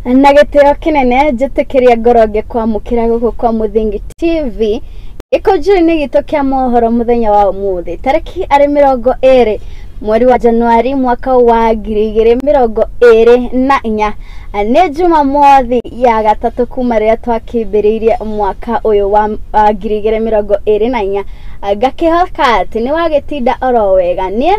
Na gĩtĩo kĩnene njĩtĩkĩria ngoro ngĩkwamũkĩra gũkũ kwa Mũthingi TV gĩkũnjũ-inĩ gitũ kĩa mohoro mũthenya wa ũmũthĩ tarĩki arĩ 20 mweri wa Januari mwaka wa 2024. Nĩ Jumamothi ya gatatũ kuma rĩrĩa twakĩambĩrĩirie mwaka ũyũ wa 2024. Ngakĩhoka atĩ nĩ wagĩtinda oro wega. Niĩ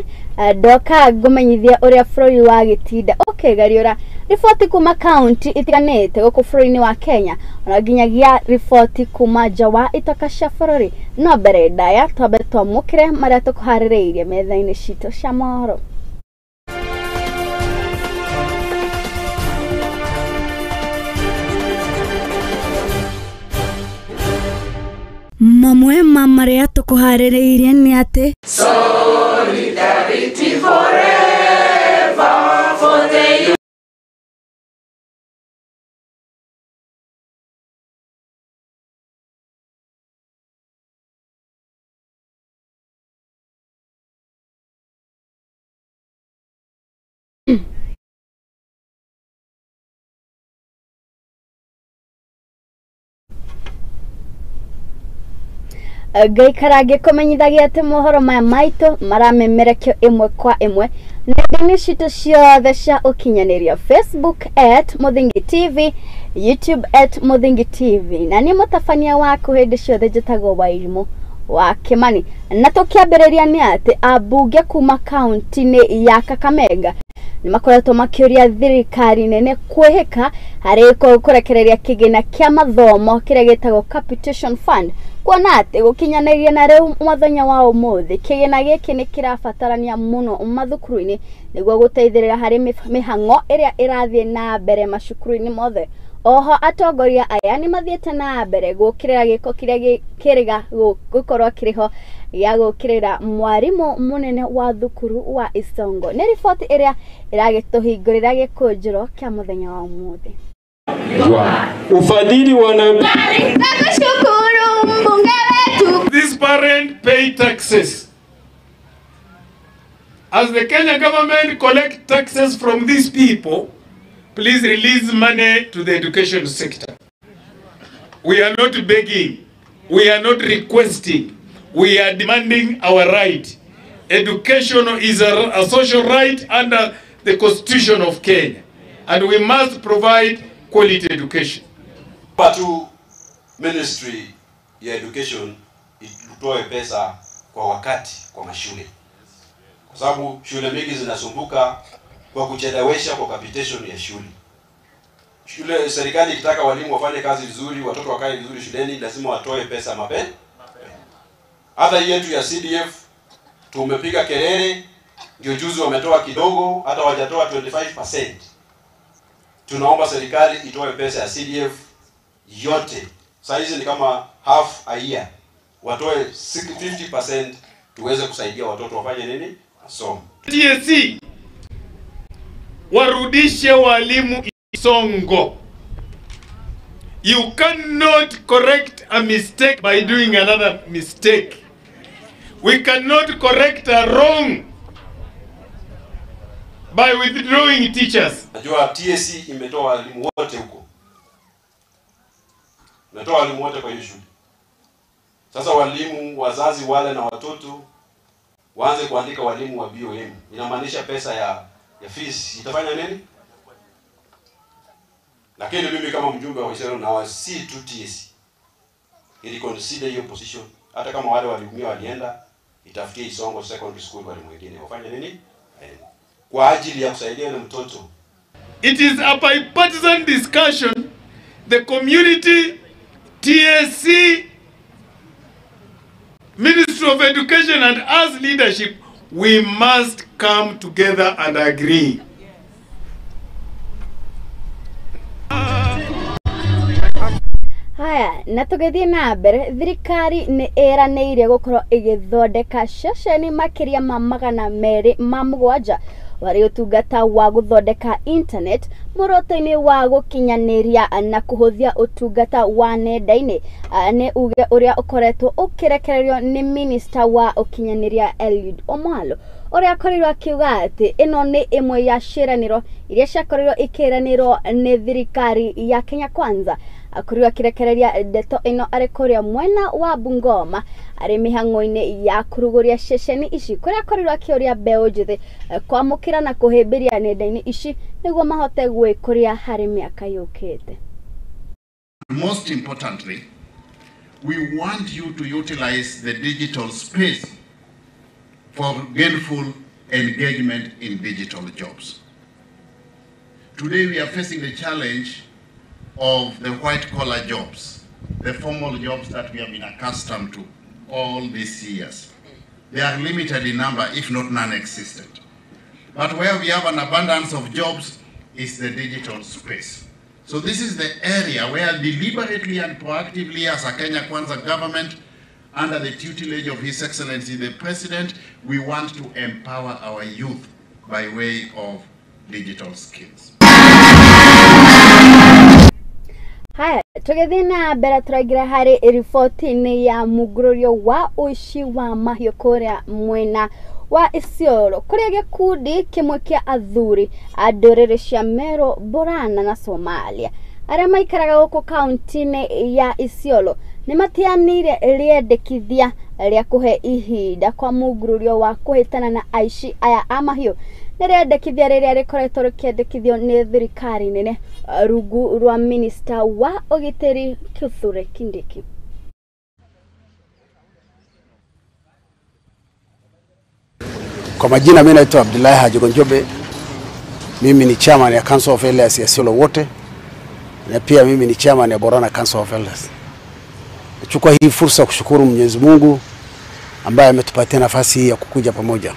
ndoka ngũmenyithia ũrĩa bũrũri wagĩtinda ũkĩgariũra riboti kuma kaunti itiganĩte gũkũ bũrũri-inĩ wa Kenya, ona nginyagia riboti kuma nja wa itoka cia bũrũri. No mbere ndaya twambe twamũkĩre marĩa tũkũharĩrĩirie metha-inĩ citũ cia mohoro. Mamwe ma marĩa tũkũharĩrĩirie nĩ atĩ Solidarity forever for the Ngaikara ngĩkũmenyithagia atĩ mohoro maya maitũ maramemerekio ĩmwe kwa ĩmwe nenda-inĩ citũ ciothe cia ũkinyanĩria, Facebook at Mũthingi TV, YouTube at Mũthingi TV, na niĩ mũtabania waku hĩndĩ ciothe njĩtagwo Wairimũ wa Kĩmani. Na tũkĩambĩrĩria nĩ atĩ ambunge kuma kaunti-inĩ ya Kakamega nĩ makoretwo makĩũria thirikari nene kwĩhĩka harĩ kũrekereria kĩgĩna kĩa mathomo kĩrĩa gĩtagwo Capitation Fund, kuona atĩ gũkinyanĩria na rĩu mũthenya wa ũmũthĩ kĩgĩna gĩkĩ nĩ kĩrabatarania mũno mathukuru-inĩ nĩguo gũteithĩrĩria harĩ mĩhang'o ĩrĩa ĩrathiĩ na mbere macukuru-inĩ mothe. Oho atongoria aya nĩ mathiĩte na mbere gũkĩrĩra gĩko kĩrĩa kĩrĩga gũkorwo kĩrĩho gĩa gũkĩrĩra mwarimũ mũnene wa thukuru wa Isongo. Nĩ riboti ĩrĩa ĩragĩtũhingũrĩra gĩkũnjĩro kĩa mũthenya wa ũmũthĩ. Ufadhili wana This parent pay taxes. As the Kenya government collect taxes from these people, please release money to the education sector. We are not begging, we are not requesting, we are demanding our right. Education is a social right under the Constitution of Kenya, and we must provide quality education. But Ministry ya Education itoe pesa kwa wakati kwa mashule, kwa sababu shule mingi zinasumbuka kwa kuchelewesha kwa capitation ya shule. Shule serikali ikitaka walimu wafanye kazi vizuri, watoto wakae vizuri shuleni, lazima watoe pesa mapema. Hata yetu ya CDF tumepiga kelele, ndio juzi wametoa kidogo, hata hawajatoa 25%. Tunaomba serikali itoe pesa ya CDF yote. Sasa hizi ni kama half a year. Watoe 50% tuweze kusaidia watoto wafanye nini? Masomo. TSC warudishe walimu Isongo. You cannot correct a mistake by doing another mistake. We cannot correct a wrong by withdrawing teachers. Najua TSC imetoa walimu wote huko. Imetoa walimu wote kwa hiyo shule. Sasa walimu, wazazi wale na watoto waanze kuandika walimu wa BOM. Inamaanisha pesa ya fees itafanya nini? Lakini mimi kama mjumbe wa Isero na wasi tu TSC ili consider hiyo position, hata kama wale waliumia walienda, itafutie Isongo Secondary School walimu wengine wafanye nini? Kwa ajili ya kusaidia na mtoto. It is a bipartisan discussion. The community, TSC, Ministry of Education and us leadership, we must come together and agree. Haya, na tũgĩthiĩ na mbere, thirikari nĩ ĩranĩire gũkorwo ĩgĩthondeka ceceni makĩria ma 207 Warĩ ũtungata wa gũthondeka internet muoroto-inĩ wa gũkinyanĩria na kũhũthia ũtungata wa nenda-inĩ. Nĩ uge ũrĩa ũkoretwo ũkĩrekererio nĩ minista wa ũkinyanĩria Eliud Omalo, ũrĩa akorirwo akiuga atĩ ĩno nĩ ĩmwe ya ciĩranĩro iria ciakorirwo ikĩranĩrwo nĩ thirikari ya Kenya Kwanza. Akorirwo akĩrekereria ndeto ĩno arĩ kũrĩa mwena wa Bungoma arĩ mĩhang'o-inĩ ya kũrugũria ceceni ici, kũrĩa akorirwo akĩũria mbeũ njĩthĩ kwamũkĩra na kũhĩmbĩria nenda-inĩ ici nĩguo mahote gwĩkũria harĩ mĩaka yũkĩte. Most importantly, we want you to utilize the digital space for gainful engagement in digital jobs. Today we are facing the challenge of the white-collar jobs, the formal jobs that we have been accustomed to all these years. They are limited in number, if not non-existent. But where we have an abundance of jobs is the digital space. So this is the area where deliberately and proactively as a Kenya Kwanza government, under the tutelage of His Excellency the President, we want to empower our youth by way of digital skills. Haya, tũgĩthiĩ na mbere tũraingĩra harĩ riboti-inĩ ya mũngũrũrio wa ũici wa mahiũ kũrĩa mwena wa Isiolo, kũrĩa gĩkundi kĩmwe kĩa athuri a ndũrĩrĩ cia Meru, Borana na Somalia arĩa maikaraga gũkũ kaunti-inĩ ya Isiolo nĩ matianĩire rĩendekithia rĩa kũhe ihinda kwa mũngũrũrio wa kũhĩtana na aici aya a mahiũ. Nĩ rĩendekithia rĩrĩa rĩkoretwo rĩkĩendekithio nĩ thirikari nene rungu rwa minista wa ũgitĩri Kithure Kindiki. Kwa majina mimi naitwa Abdullahi Haji Gonjobe. Mimi ni chairman ya Council of Elders ya Isiolo wote, na pia mimi ni chairman ya Borana Council of Elders. Nachukua hii fursa kushukuru Mwenyezi Mungu ambaye ametupatia nafasi hii ya kukuja pamoja.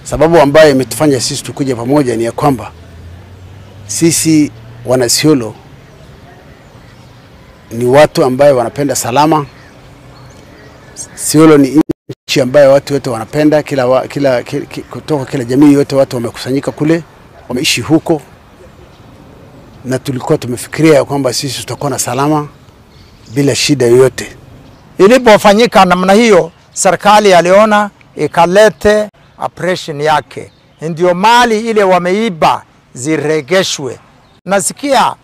Sababu ambayo imetufanya sisi tukuje pamoja ni ya kwamba sisi wana Isiolo ni watu ambaye wanapenda salama. Isiolo ni nchi ambayo watu wote wanapenda, kila kutoka kila jamii yote watu wamekusanyika kule, wameishi huko, na tulikuwa tumefikiria kwamba sisi tutakuwa na salama bila shida yoyote. Ilipofanyika namna hiyo, serikali aliona ikalete operation yake, ndio mali ile wameiba ziregeshwe. Nasikia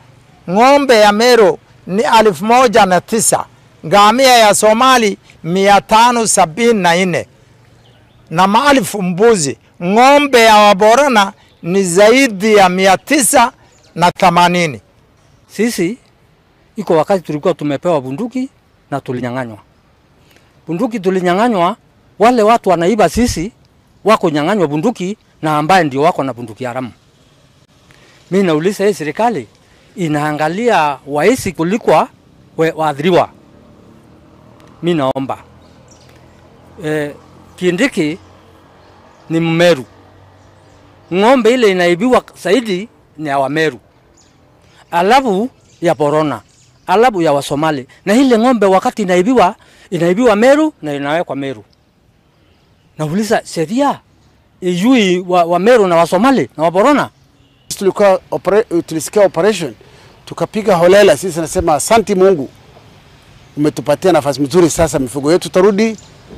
ng'ombe ya Meru ni 1009, ngamia ya Somali 574 na maelfu mbuzi. Ng'ombe ya Waborana ni zaidi ya 980. Sisi iko wakati tulikuwa tumepewa bunduki na tulinyang'anywa. Bunduki tulinyang'anywa, wale watu wanaiba sisi wako nyang'anywa bunduki na ambaye ndio wako na bunduki haramu. Mimi nauliza hii serikali inaangalia waisi kuliko waadhiriwa. Mimi naomba Kindiki ni Mmeru. Ng'ombe ile inaibiwa zaidi ni ya Wameru, alafu ya Borona, alafu ya Wasomali. Na ile ng'ombe wakati inaibiwa Meru na inawekwa Meru. Nauliza sheria ijui wa Meru na Wasomali na Waborona. Tulikuwa tulisikia operation tukapiga holela. Sisi nasema asanti Mungu, umetupatia nafasi nzuri, sasa mifugo yetu tarudi,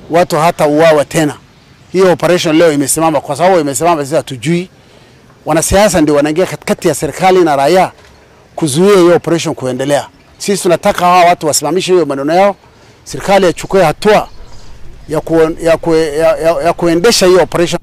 watu hata uawa tena. Hiyo operation leo imesimama. Kwa sababu imesimama sisi hatujui. Wanasiasa ndio wanaingia katikati ya serikali na raia kuzuia hiyo operation kuendelea. Sisi tunataka hawa watu wasimamishe hiyo maneno yao, serikali ichukue hatua ya kuendesha hiyo operation.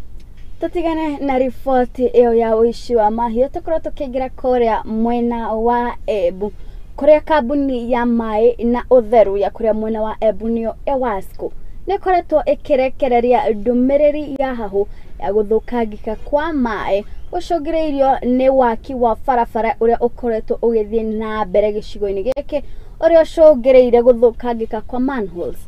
Tutigane na riboti ĩyo ya ũici wa mahiũ, tũkorwo tũkĩingĩra kũrĩa mwena wa Embu, kũrĩa kambuni ya maĩ na ũtheru ya kũrĩa mwena wa Embu nĩyo EWASCO nĩ ĩkoretwo ĩkĩrekereria ndũmĩrĩri ya hahũ ya gũthũkangĩka kwa maĩ gũcũngĩrĩirio nĩ waki wa barabara ũrĩa ũkoretwo ũgĩthiĩ na mbere gĩcigo-inĩ gĩkĩ, ũrĩa ũcũngĩrĩire gũthũkangĩka kwa manholes.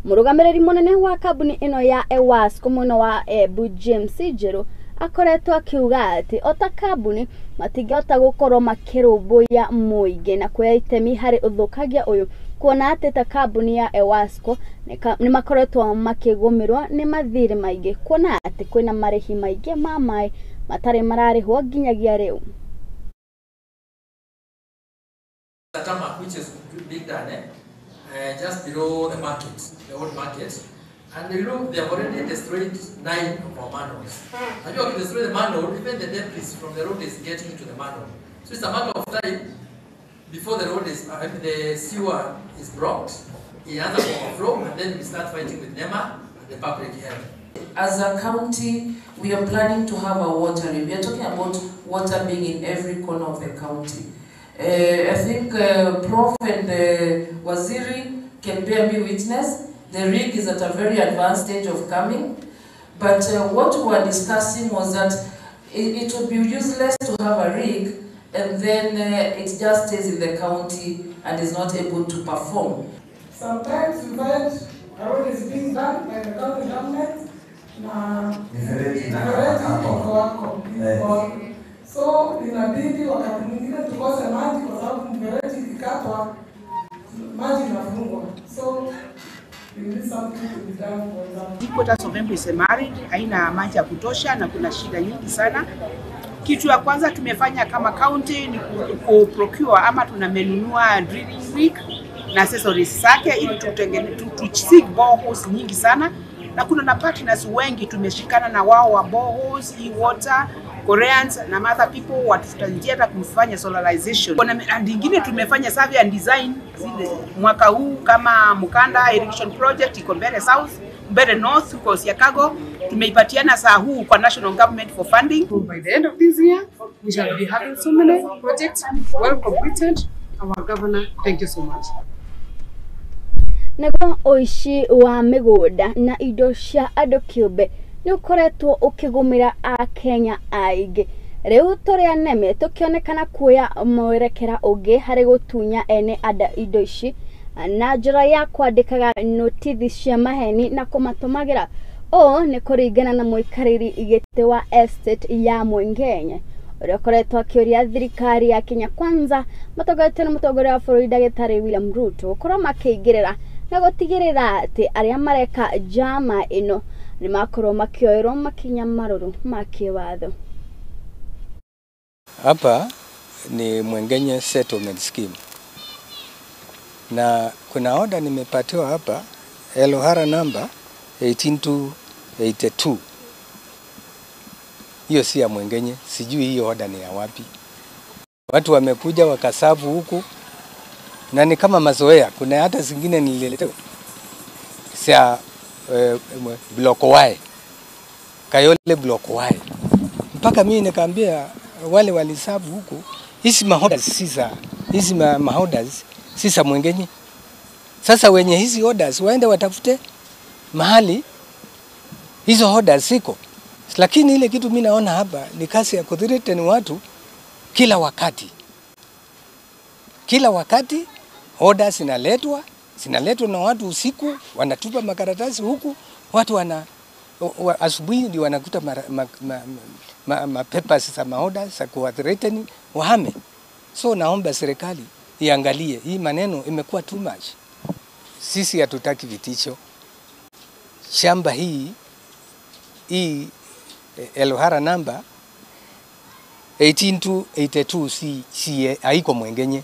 Mũrũgamĩrĩri mũnene wa kambuni ĩno ya EWASCO mwena wa Embu James Njeru akoretwo akiuga atĩ ota kambuni matingĩhota gũkorwo makĩrũmbũiya mũingĩ na kuoya itemi harĩ ũthũkangia ũyũ, kuona atĩ ta kambuni ya EWASCO nĩ makoretwo makĩgũmĩrwo nĩ mathirĩ maingĩ, kuona atĩ kwĩna marĩhi maingĩ ma maĩ matarĩ mararĩhwo nginyagia rĩu. Tarmac, which is being done just below the market, the old market, and you know they have already destroyed 9 of our manholes. And you can destroy the manhole, even the debris from the road is getting to the manhole. So it's a matter of time before the road is, the sewer is blocked, it has an overflow, and then we start fighting with NEMA and the public health. As a county, we are planning to have a water. We are talking about water being in every corner of the county. I think Prof and Waziri can bear me witness. The rig is at a very advanced stage of coming. But what we were discussing was that it would be useless to have a rig and then it just stays in the county and is not able to perform. Sometimes we find a road is being done by the county government na mfereji iko wako. So inabidi wakati mwingine tukose maji kwa sababu mfereji ikikatwa maji inafungwa. So we need something to be done for example. Headquarters of Embu is married, haina maji ya kutosha na kuna shida nyingi sana. Kitu ya kwanza tumefanya kama county ni ku procure ama tunamenunua drilling rig na accessories zake ili tuseek boreholes nyingi sana, na kuna na partners wengi tumeshikana na wao wa boreholes, e-water, Koreans na other people watufuta hata kumfanya solarization. Kuna nyingine tumefanya survey and design mwaka huu kama Mukanda irrigation project iko Mbere South, Mbere North huko Siakago, tumeipatiana saa huu kwa national government for funding. By the end of this year we shall be having so many projects well completed. Our governor, thank you so much. Naguo ũici wa mĩgũnda na indo cia andũ kĩũmbe nĩ ũkoretwo ũkĩgũmĩra Akenya aingĩ. Rĩu tũrĩ aneme tũkĩonekana kuoya mwerekera ũngĩ harĩ gũtunya ene indo ici na njĩra ya kwandĩkaga notithi cia maheni na kũmatũmagĩra. Ũũ nĩ kũringana na mũikarĩri gĩtĩ wa estate ya Mwengenye ũrĩa ũkoretwo akĩũria thirikari ya Kenya Kwanza matongoretio nĩ mũtongoria wa bũrũri ndagĩtarĩ William Ruto gũkorwo makĩingĩrĩra na gũtigĩrĩra atĩ arĩa mareka njama ĩno nĩ makorwo makĩoerwo makinya marũrũ ma kĩwatho. Hapa ni Mwengenye Settlement Scheme, na kuna order nimepatiwa hapa Elohara number 18282. Hiyo si ya Mwengenye, sijui hiyo order ni ya wapi. Watu wamekuja wakasavu huku na ni kama mazoea. Kuna hata zingine nililetewa sia block Y, Kayole block Y, mpaka mimi nikaambia wale walisabu huku, hizi maorders si za hizi maorders si za Mwengenye. Sasa wenye hizi orders waende watafute mahali hizo orders ziko. Lakini ile kitu mimi naona hapa ni kazi ya kuthreaten watu kila wakati. Kila wakati orders zinaletwa na watu usiku, wanatupa makaratasi huku, watu wana asubuhi ndio wanakuta ma papers za maorders za kuthreaten wahame. So naomba serikali iangalie hii maneno, imekuwa too much. Sisi hatutaki vitisho. Shamba hii Elohara number 18282 si haiko Mwengenye.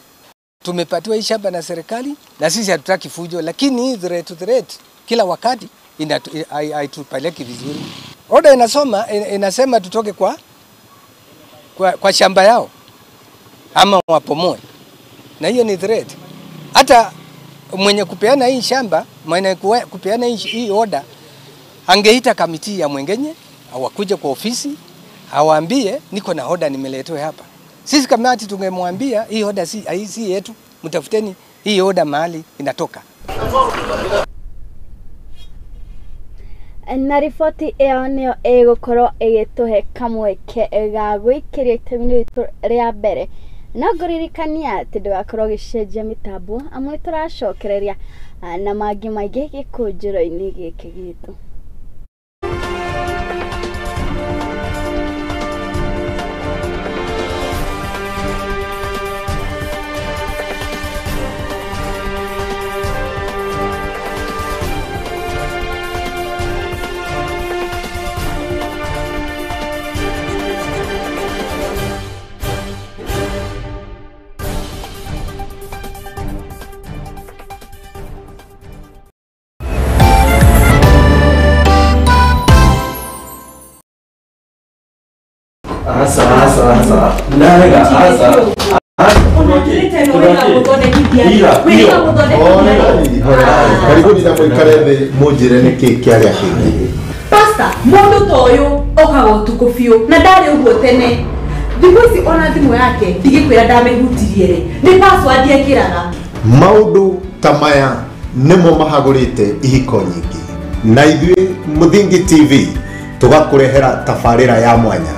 Tumepatiwa hii shamba na serikali na sisi hatutaki fujo, lakini hii threat kila wakati haitupeleki vizuri. Order inasoma inasema tutoke kwa shamba yao ama wapomoe, na hiyo ni threat. Hata mwenye kupeana hii shamba, mwenye kupeana hii order angeita kamiti ya Mwengenye, awakuja kwa ofisi, awaambie niko na order nimeletewa hapa. Sisi kamati tungemwambia hii order si yetu, mtafuteni hii order mahali inatoka. Na riboti ĩyo nĩyo ĩgũkorwo ĩgĩtũhe kamweke ga gũikĩria itemi rĩtũ rĩa mbere. No ngũririkania atĩ ndũgakorwo ũgĩcenjia mĩtambo amu nĩtũracokereria na mangĩ maingĩ gĩkũnjĩro-inĩ gĩkĩ gitũ. Asa ndarega asa. Karibuni na mũikare thĩ mũnjĩre nĩkĩ kĩarĩa kĩngĩ. Pastor, mũndũ ta ũyũ okaga ũtukũ biũ na ndarĩ ũguo tene. Thikũ ici ona thimũ yake ndigĩkwĩra ndamĩhutirie rĩ, nĩ password ekĩraga. Maũndũ ta maya nĩmo mahagũrĩte ihiko nyingĩ, na ithuĩ Mũthingi TV tũgakũrehera tabarĩra ya mwanya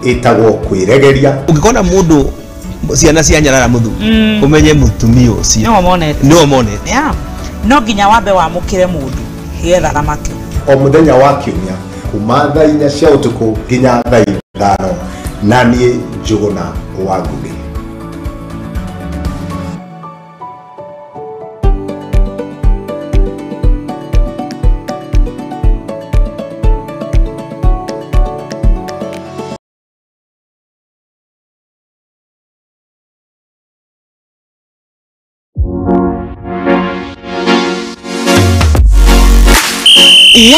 ĩtagwo kwĩregeria. Ũngĩkona mũndũ ciana cia nyarara mũthu ũmenye mũtumia ũcio nĩwe monete. Yeah. No nginya wambe wamũkĩre mũndũ getha thamaki. O mũthenya wa kiumia kuma thaa 4 cia ũtukũ nginya thaa 5, na niĩ Njũgũna wa Ngũgĩ.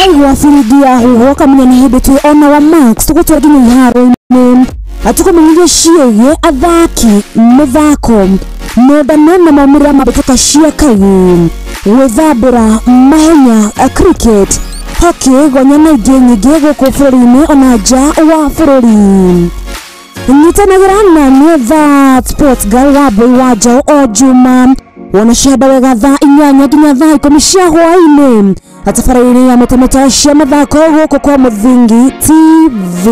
Waigua biringi ya huho kamenya nĩ hĩndĩ twĩ ona wa Max tũgũtwara nginya iharo-inĩ atũkũmenyithia ciĩgiĩ athaki mĩthako mendano na maumĩrĩra ma mbĩtĩka cia kagĩ gwĩthambĩra mahenya cricket hockey gonya na ingĩ nyingĩ gũkũ bũrũri-inĩ ona nja wa bũrũri. Nyitanagĩra na niĩ That Sports Girl wa Mbũi wa Njaũ o Juma wona cianda wega thaa 8 nginya thaa 10 cia hwaĩ-inĩ tabarĩra-inĩ ya mĩtamĩta cia mathako gũkũ kwa Mũthingi TV.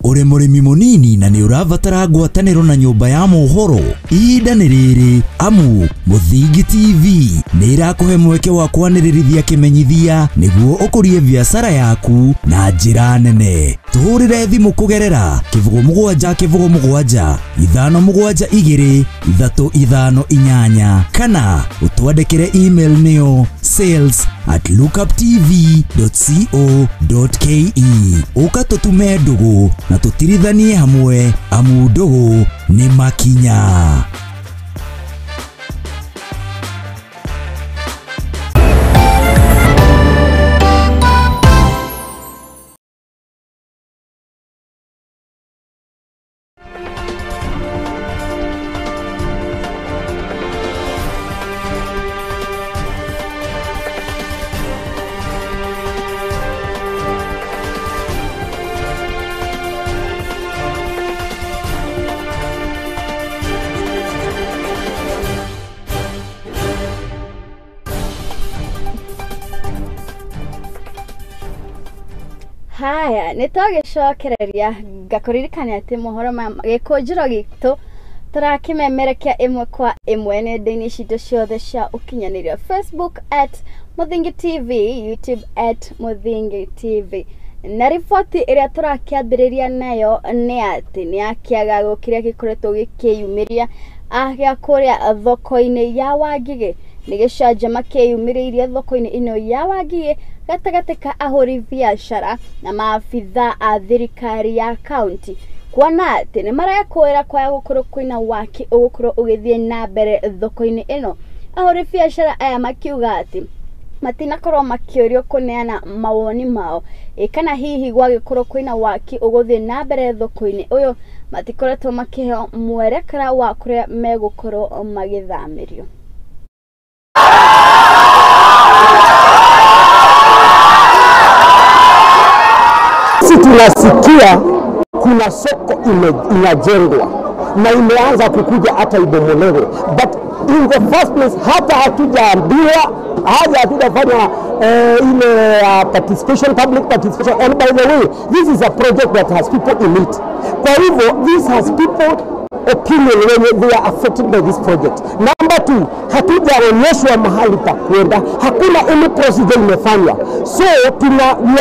Uri mũrĩmi mũnini na nĩ ũrabatara ngwatanĩro na nyũmba ya mohoro, ihinda nĩ rĩrĩ amu Mũthingi TV nĩ ĩrakũhe mweke wa kwanĩrĩrithia kĩmenyithia nĩguo ũkũrie biacara yaku na njĩra nene. Tũhũrĩre thimũ kũgerera 07 07 572 358 kana ũtwandĩkĩre email nĩyo sales@lookuptv.co.ke. Ũka tũtume ndũgũ na tũtirithanie hamwe amu ndũgũ nĩ makinya. Haya, nĩ twagĩcokereria ngakũririkania atĩ mohoro ma gĩkũnjĩro gitũ tũrakĩmemerekia ĩmwe kwa ĩmwe nenda-inĩ citũ ciothe cia ũkinyanĩria, Facebook @Mũthingi TV, YouTube @Mũthingi TV. Na riboti ĩrĩa tũrakĩambĩrĩria nayo nĩ atĩ nĩ ya kĩagago kĩrĩa gĩkoretwo gĩkĩyumĩria gĩa kũrĩa thoko-inĩ ya Wangigĩ. Nĩ gĩcanjama kĩyumĩrĩirie thoko-inĩ ĩno ya Wangigĩ gatagatĩ ka ahũri biacara na maabitha a thirikari ya kaunti, kuona atĩ nĩ marekũĩra kwaya gũkorwo kwĩna waki ũgũkorwo ũgĩthiĩ na mbere thoko-inĩ ĩno. Ahũri biacara aya makiuga atĩ matinakorwo makĩũrio kũneana mawoni mao kana hihi gwagĩkorwo kwĩna waki ũgũthiĩ na mbere thoko-inĩ ũyũ, matikoretwo makĩheo mwerekera wa kũrĩa megũkorwo magĩthamĩrio. Sisi tunasikia kuna soko inajengwa na imeanza kukuja hata ibomolewe, but in the first place hata hatujaambiwa, hatujafanya ile participation, public participation. And by the way, this is a project that has people in it. Kwa hivyo this has people opinion when they are affected by this project. Number two, hatujaonyeshwa mahali pa kwenda, hakuna any procedure imefanywa. So we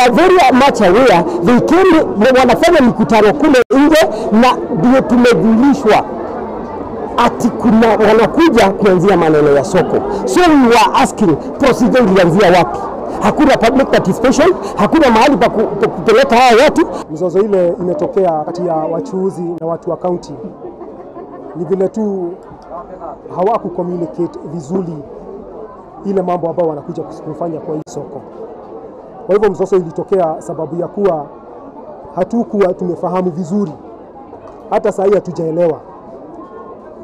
are very much aware they came, wanafanya mikutano kule nje na ndio tumejulishwa ati kuna wanakuja kuanzia maneno ya soko. So we were asking procedure ilianzia wapi? Hakuna public participation, hakuna mahali pa kupeleka hawa watu. Mzozo ile imetokea kati ya wachuuzi na watu wa county. Ni vile tu hawaku communicate vizuri ile mambo ambayo wanakuja kufanya kwa hii soko. Kwa hivyo mzozo ilitokea sababu ya kuwa hatukuwa tumefahamu vizuri. Hata saa hii hatujaelewa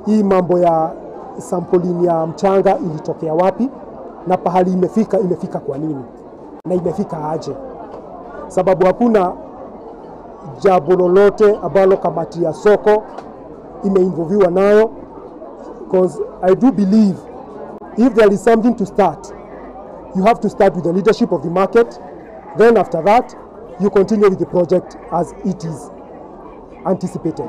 hii mambo ya sampling ya mchanga ilitokea wapi na pahali imefika kwa nini na imefika aje. Sababu hakuna jambo lolote ambalo kamati ya soko imeinvolviwa nayo, because I do believe if there is something to start, you have to start with the leadership of the market. Then after that, you continue with the project as it is anticipated.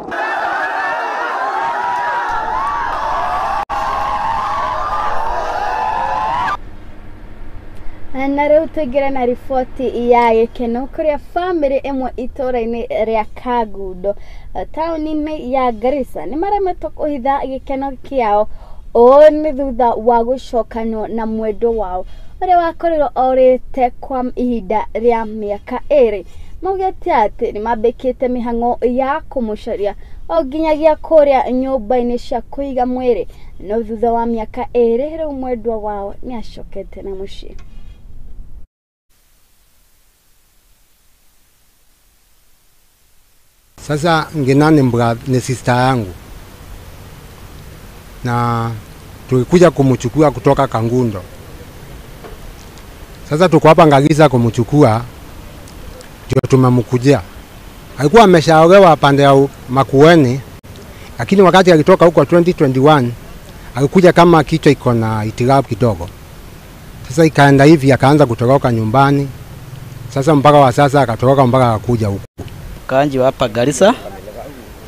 Na rĩu tũingĩre na riboti ya gĩkeno kũrĩa bamĩrĩ ĩmwe itũũra-inĩ rĩa Kangundo taũni-inĩ ya Garissa nĩ maremetwo kũhitha gĩkeno kĩao. Ũũ nĩ thutha wa gũcokanwo na mwendwa wao ũrĩa wakorirwo orĩte kwa ihinda rĩa mĩaka 2. Maugĩte atĩ nĩ mambĩkĩte mĩhang'o ya kũmũcaria o nginyagia kũrĩa nyũmba-inĩ cia kũiga mwĩrĩ, no thutha wa mĩaka 2 rĩu mwendwa wao nĩ acokete na mũciĩ. Sasa Nginani ni sister yangu, na tulikuja kumchukua kutoka Kangundo. Sasa tuko hapa Garissa kumchukua, ndio tumemkujia. Alikuwa ameshaolewa pande ya Makueni, lakini wakati alitoka huko 2021 alikuja kama kichwa iko na itilafu kidogo. Sasa ikaenda hivi akaanza kutoroka nyumbani. Sasa mpaka wa sasa akatoroka mpaka akakuja huku. Kanji hapa Garissa,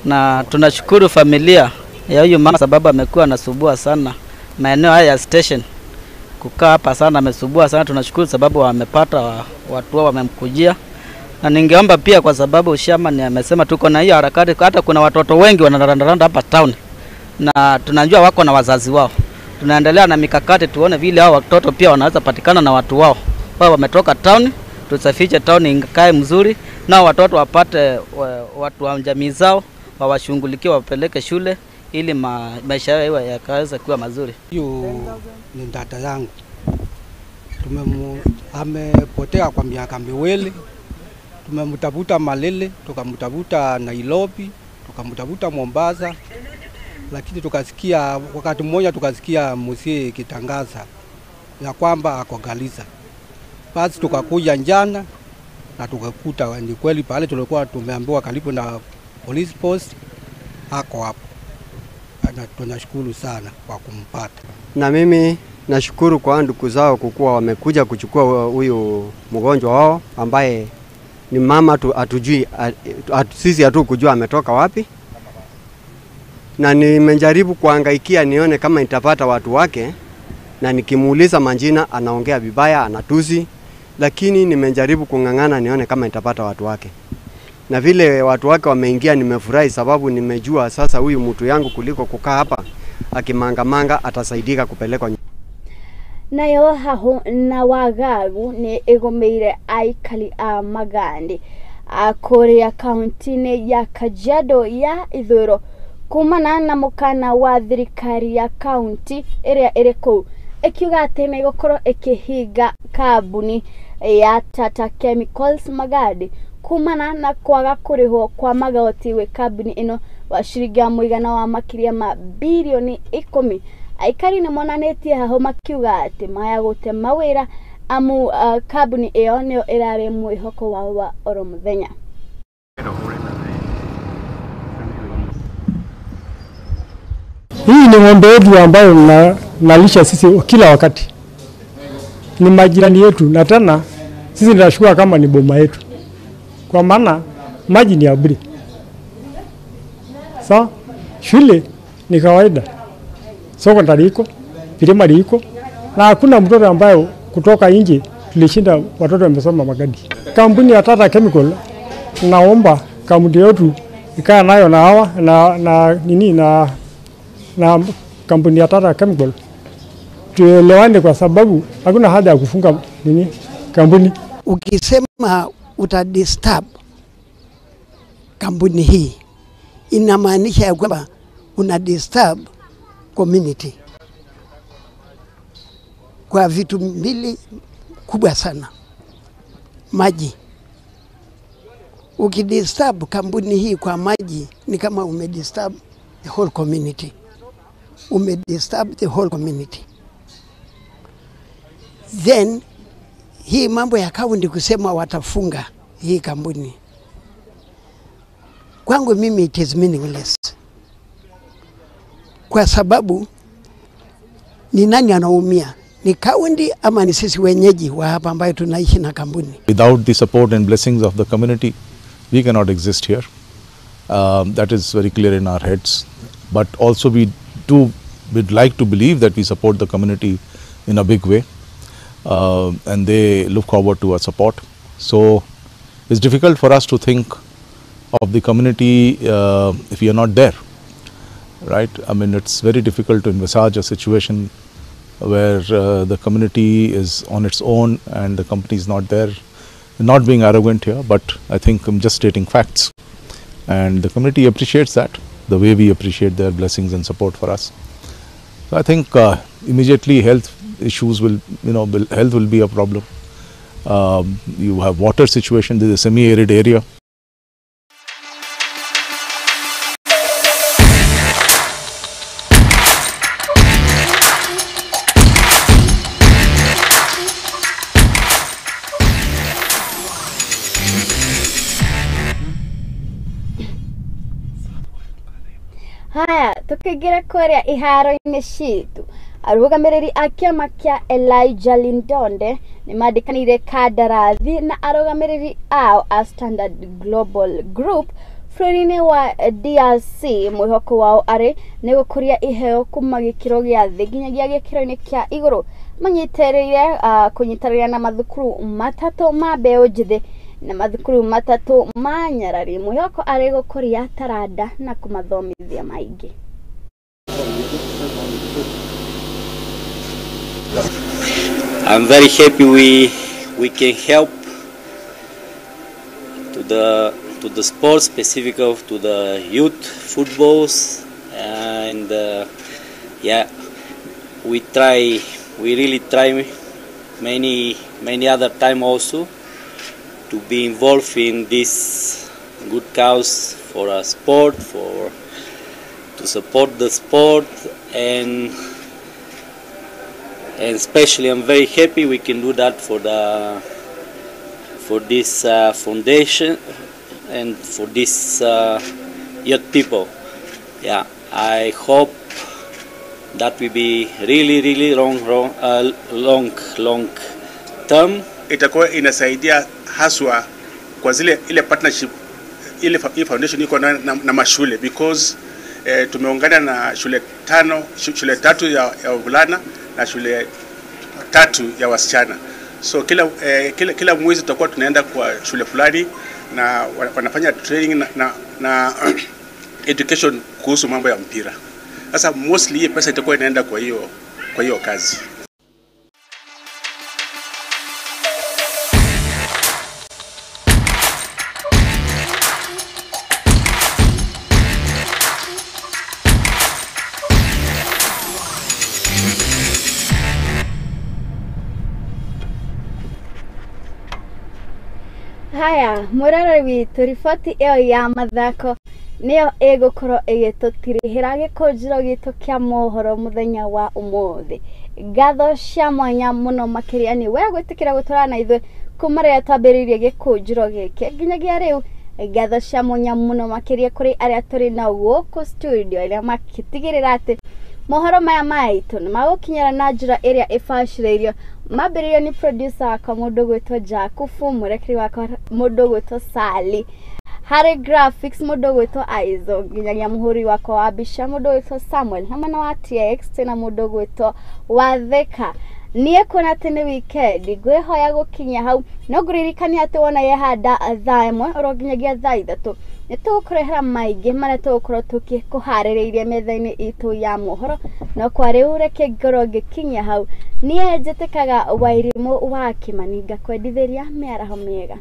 na tunashukuru familia ya huyu mama sababu amekuwa anasubua sana maeneo haya ya station, kukaa hapa sana, amesubua sana. Tunashukuru sababu wamepata watu wao wamemkujia, na ningeomba pia kwa sababu Sherman amesema tuko na hiyo harakati, hata kuna watoto wengi wanarandaranda hapa town na tunajua wako na wazazi wao. Tunaendelea na mikakati tuone vile hao watoto pia wanaweza patikana na watu wao. Wao wametoka town, tusafishe town ikae mzuri na watoto wapate watu wa jamii zao, wawashughulikie, wapeleke shule ili maisha yao yakaweza kuwa mazuri. Hiyo ni dada yangu. Amepotea kwa miaka 2. Tumemtafuta Malele, tukamtafuta Nairobi, tukamtafuta Mombasa. Lakini tukasikia wakati mmoja tukasikia mzee kitangaza ya kwamba ako Garissa. Basi tukakuja njana na tukakuta ni kweli pale tulikuwa tumeambiwa karibu na police post ako hapo. Na tunashukuru sana kwa kumpata. Na mimi nashukuru kwa ndugu zao kukua wamekuja kuchukua huyu mgonjwa wao ambaye ni mama tu, atujui sisi hatukujua ametoka wapi. Na nimejaribu kuhangaikia nione kama nitapata watu wake, na nikimuuliza majina anaongea vibaya, anatusi, lakini nimejaribu kung'ang'ana nione kama nitapata watu wake. Na vile watu wake wameingia nimefurahi, sababu nimejua sasa huyu mtu yangu kuliko kukaa hapa akimangamanga atasaidika kupelekwa. Nayo haho na wagagu ni igomeire aikali a Magandi kuria kaunti-inĩ ya Kajiado ya Ithũĩro kumana na mũkana wa thirikari ya kaunti ĩrĩa ĩrĩ kũu ĩkiuga atĩ nĩ ĩgũkorwo ĩkĩhinga kambuni ya Tata Chemicals Magadi kumana na kwaga kũrĩhwo kwa magoti gwĩ kambuni ĩno wa ciringi ya mũigana wa makĩria ma birioni 10. Aikari nĩ monanĩtie haho makiuga atĩ maya gũte mawĩra amu kambuni ĩyo nĩyo ĩrarĩ mwĩhoko wao wa oro mũthenya. Hii ni ng'ombe yetu ambayo nalisha sisi kila wakati. Ni majirani yetu na tena sisi tunashukuru kama ni boma yetu. Kwa maana maji ni ya bure. Sawa? Shule ni kawaida. Sekondari iko, primary iko, na hakuna mtoto ambayo kutoka nje tulishinda watoto wamesoma Magadi. Kampuni ya Tata Chemical, naomba kampuni yetu ikaa nayo na hawa na nini na kampuni ya Tata Chemical tuelewane, kwa sababu hakuna haja ya kufunga nini kampuni. Ukisema utadisturb kampuni hii inamaanisha ya kwamba Una disturb community kwa vitu mbili kubwa sana. Maji. Ukidisturb kampuni hii kwa maji ni kama umedisturb the whole community. Umedisturb the whole community. Then hii mambo ya kaunti kusema watafunga hii kampuni, kwangu mimi it is meaningless. Kwa sababu ni nani anaumia? Ni kaunti ama ni sisi wenyeji wa hapa ambayo tunaishi na kampuni? Without the support and blessings of the community, we cannot exist here. That is very clear in our heads. But also we'd like to believe that we support the community in a big way, and they look forward to our support. So it's difficult for us to think of the community if we are not there, right? I mean, it's very difficult to envisage a situation where the community is on its own and the company is not there. Not being arrogant here, but I think I'm just stating facts. And the community appreciates that, the way we appreciate their blessings and support for us. So I think immediately health issues will, health will be a problem. You have water situation, this is a semi-arid area. Haya, tukigira kuria iharo-inĩ citũ, arũgamĩrĩri a kĩama kĩa Elijah Lindonde nĩ mandĩkanĩire kandarathi na arũgamĩrĩri ao a Standard Global Group bũrũri-inĩ wa DRC. Mwĩhoko wao arĩ nĩ gũkũria iheo kuma gĩkĩro gĩa thĩ nginyagia gĩkĩro-inĩ kĩa igũrũ. Manyitĩrĩire kũnyitanĩra na mathukuru matatũ ma mbeũ njĩthĩ na mathukuru matatũ ma nyarari. Mwĩhoko arĩ gũkũria taranda na kũmathomithia maingĩ. I'm very happy we can help to the sport, specific of to the youth footballs, and yeah, we really try many other time also to be involved in this good cause for a sport, for to support the sport, and especially I'm very happy we can do that for this foundation and for this youth people. Yeah, I hope that will be really long term. Itakuwa inasaidia haswa kwa zile ile partnership ile foundation iko na mashule, because tumeungana na shule tatu ya wavulana na shule 3 ya wasichana. So kila mwezi tutakuwa tunaenda kwa shule fulani na wanafanya training na education kuhusu mambo ya mpira. Sasa mostly hii pesa itakuwa inaenda kwa hiyo kazi. Haya, mũroreri witũ, riboti ĩyo ya mathako nĩyo ĩgũkorwo ĩgĩtũtirihĩra gĩkũnjĩro gitũ kĩa mohoro mũthenya wa ũmũthĩ. Ngatho cia mwanya mũno makĩria nĩ we gwĩtĩkĩra gũtwarana na ithuĩ kuma rĩrĩa twambĩrĩirie gĩkũnjĩro gĩkĩ nginyagia rĩu. Ngatho cia mwanya mũno makĩria kũrĩ arĩa tũrĩ nao gũkũ studio arĩa makĩtigĩrĩra atĩ mohoro maya maitũ nĩ magũkinyĩra na njĩra ĩrĩa ĩbacĩrĩirio. Mambĩrĩrio nĩ producer wakwa mũndũ gwĩtwo Jakubu, mũrekeri wakwa mũndũ gwĩtwo Sally, harĩ graphics mũndũ gwĩtwo Aizo, nginyagia mũhũri wakwa wa mbica mũndũ gwĩtwo Samuel, hamwe na wa TX twĩna mũndũ gwĩtwo Watheka. Niĩ kuona atĩ nĩ weekend ngwĩhoya gũkinya hau, no ngũririkania atĩ wona yehanda thaa 1 oro nginyagia thaa 3 nĩ tũgũkũrehera maingĩ marĩa tũgũkorwo tũkĩkũharĩrĩirie metha-inĩ itũ ya mohoro. No kwa rĩu reke ngorwo ngĩkinyia hau. Niĩ njĩtĩkaga Wairimũ wa Kĩmani, ngakwendithĩria mĩaraho mĩega.